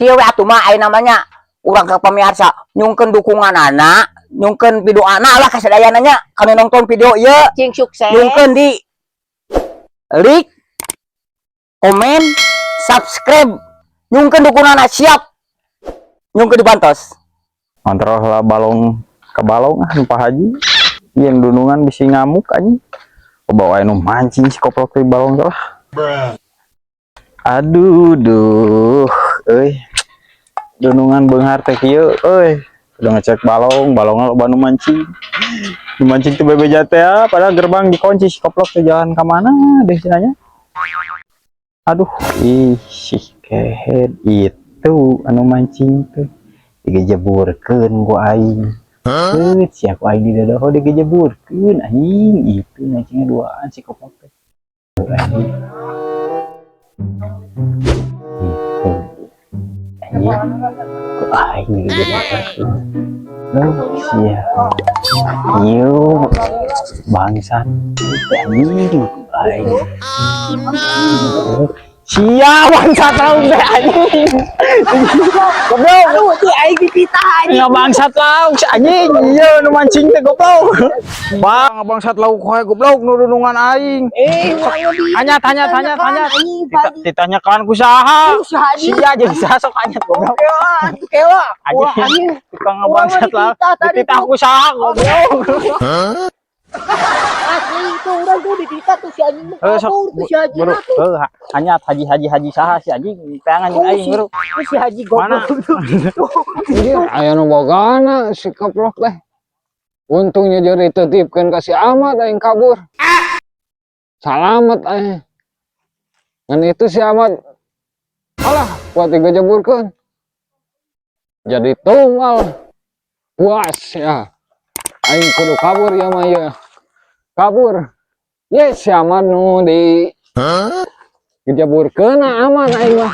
Kieu we atuh mah aya namanya urang ka pamirsa nyungkeun dukungan anak, nyungkeun video anak lah kasadayana nya kanu nonton video ieu. Cing sukses. Nyungkeun di like, komen, subscribe. Nyungkeun dukungan anak siap. Nyungkeun dibantos. Kontrol lah balong ke balong ah nu Pak Haji. Ieu dunungan bisi ngamuk anjing. Bawa anu mancing si koplok di balong teh lah. Aduh duh, euy. Dunungan beunghar teh kieu euy. Udah ngecek balong, balongna loba nu mancing. Nu mancing teh bebeja teh ah, padahal gerbang dikunci, si koplok teh jalan ka mana deh cenanya. Aduh, ih si kehed itu anu mancing tuh. Digejeburkeun ku aing. Heuh, sia ku aing didodoho digejeburkeun anjing. Itu mancingnya duaan si koplok teh. Anjing. Itu. Anjing. Ku aing digejeburkeun. Oh, sia. Ieu bangsat. Anjing ku aing. Sia bangsat lauk teh anjing. Goblok. Aduh, ti aing dititah anjing. Nggak bangsat lauk si anjing. Iya nu mancing teh goblok. Bang, bangsat lauk wae goblok nu dunungan aing. Eh, urang di Anyat, anyat, anyat, anyat. Anjing, Pak. Ditanyakan ku saha? Ku saha di? Sia jeung saha sok anyat goblok. Kewa, atuh kewa. Wah, Anjing. anjing. Tukang ngabangsat Urang mah lauk. dititah tadi Dititah tuh. ku saha goblok? Asli itu urang tuh dititah tuh si anjing mah Heuh, sok kabur tuh si haji buru. mah tuh. Heuh, anyat haji haji haji saha si anjing teangan jeung Oh, aing si, buru. tuh si haji Mana? goblok tuh. Anjir, aya nu bogana si koplok teh. Untungnya jadi dititipkeun ka si Ahmad, aing kabur. Salamet aing. Ngan itu si Ahmad alah kuat digejeburkeun. Jadi tumal. Puas ya. Aing kudu kabur ya mah ya. Kabur. Ye si Ahmad nu di gejeburkeun aman aing mah.